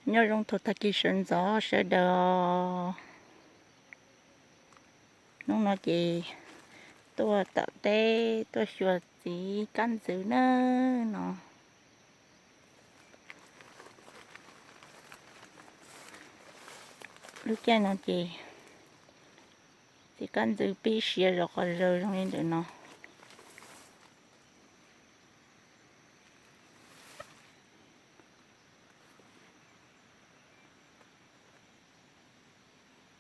Nyob zoo thaum tag kis sawv ntxov sawv daws. Hnub no ces tuaj tom teb tuaj xyuas txiv kab ntxwv na no. Lub caij no ces txiv kab ntxwv pib siav zom qhov zaws zoo li ntawm no.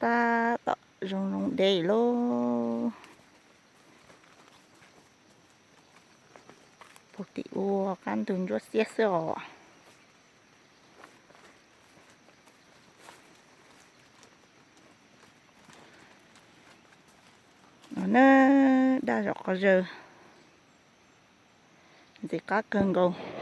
Tab tom zoo zoo deb lauj. Puag tim ua qab ntug ntsuab xiab xwb os. No na, daj zom qhov zaws, ntxim qab kawg nkaus.